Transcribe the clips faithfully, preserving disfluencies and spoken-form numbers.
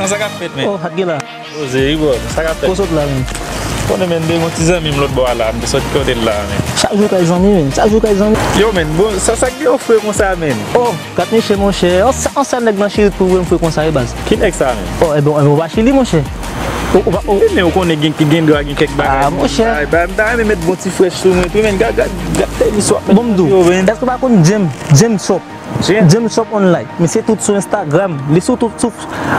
Sa k ap fèt, men? Oh, sa t gen la? Poze, wi, bro. Sa k ap fèt? Kote w t la, men? Konnen, men, de yon ti zanmi m lòt bò a la, m te sòti kote l la, men. Chak jou kay zanmi, men. Chak jou kay zanmi. Yo, men, bon, sa, sa k gen yon fre konsa, men? Oh, gad mesye, monchè. On sèl nèg nan Chili pou vre m fre konsa, wi, baz. Ki nèg sa, men? Oh, e bon, e bon, ou pa Chili, monchè. Ou, ou pa, ou, Wi, men ou konnen gen ki gen dwa gen kèk bagay. Ah, monchè. Ay, bay, m ta renmen met bon ti frèch sou mwen tou, men. Gad, gad, gad tenis w ap met Bon, m di yo, w, men. Èske w pa konn James? James Shop. James. James Shop Online. Misye tout sou Instagram. Li sou tout, sou.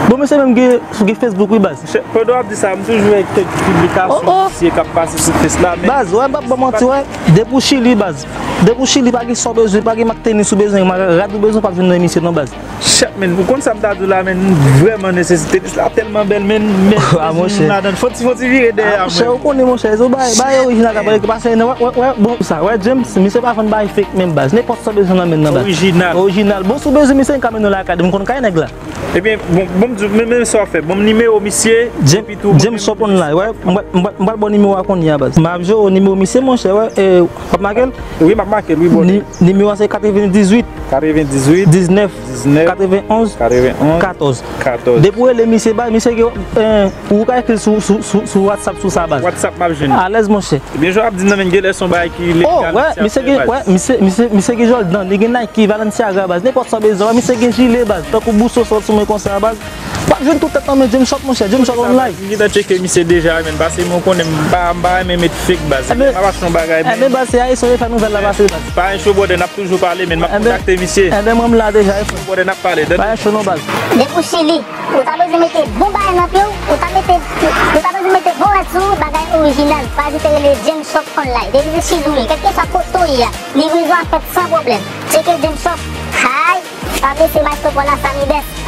Bon, misye menm gen, sou gen Facebook, wi, baz. Pandan w ap di sa, m toujou wè kèk piblikasyon Oh, oh. Misye k ap pase sou fes la, men. Baz, wè, m p ap ban manti, wè. Depi w Chili, baz. Depi w Chili, pa gen sa w bezwen, pa gen mak tenis ou bezwen, mak rad ou bezwen, w p ap jwenn nan misye, non, baz. Chat, men, ou konn sa m ta di w la, men, m vrèman nesesite. Tenis la tèlman bèl, men, men, Ah, monchè. Ladan, fò ti, fò ti vire dèyè Ah, a monchè, mwen. Ou konnen, monchè, se bay, bay orijinal, ta pale ki pase, non, wè, wè, wè, bon, sa, wè, James, misye pa vann bay fake menm, baz. Nenpòt sa w bezwen nan men nan, baz. Orijinal. Orijinal. Bon, si w bezwen, misye, m ka mennen w lakay, m konn kay nèg la. Ebyen, bon, bon, m di, men, men sa w fè. Bon, nimewo misye, James, epi tou, James Shop Online, wè. M pral, m pral, m pral ba w nimewo a kounye a, baz. M ap jwe nimewo misye, monchè, wè. E, w ap make l? Wi, m ap make l, wi, bro. Ni, nimewo a se katrevendizuit, Katrevendizuit, diznèf, diznèf, katrevenonz, katrevenonz, katòz. katòz. Depi w rele misye, baz, misye gen, eh, ou ka ekri l sou, sou, sou, sou WhatsApp sou sa, baz. WhatsApp m ap jwenn. Alèz, monchè. Ebyen, jan w ap di nan men, gen lè se yon bagay ki legal. Oh, wè, misye gen, wè, misye, misye, misye gen Jordan, li gen Nike, Balenciaga, baz. Nenpòt sa w bezwen, wè, misye gen jile, baz. Tankou Bousso sot sou mwen konsa, baz. W ap jwenn tout tèt nan men James Shop, monchè. James Shop Online. M gentan tcheke misye deja, men, pase mwen konnen m pa, m pa renmen met fake, baz. Ebyen, M ap achte yon bagay, men. Ebyen, baz, se Ayisyen yo fè nouvèl la pase, baz. Pa yon show, brother, n ap toujou pale, men, m ap Ebyen, kontakte misye. Ebyen, mwen m la deja, e frè. Brother, n ap pale. Pa yon show, non, baz. Depi w Chili, ou ta bezwen mete bon bagay nan pye w, ou ta mete, ou ta bezwen mete bon rad sou ou, bagay orijinal. Pa ezite rele James Shop Online. Depi se Chili ou ye, kèlkeswa kote w ye a, livrezon ap fèt san pwoblèm. Tcheke James Shop, hay, pa blese maestro Paul la, Samy Best.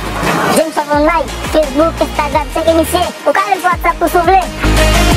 James Shop Online, Facebook, Instagram, tcheke misye. Ou ka rele l sou WhatsApp tou si w vle.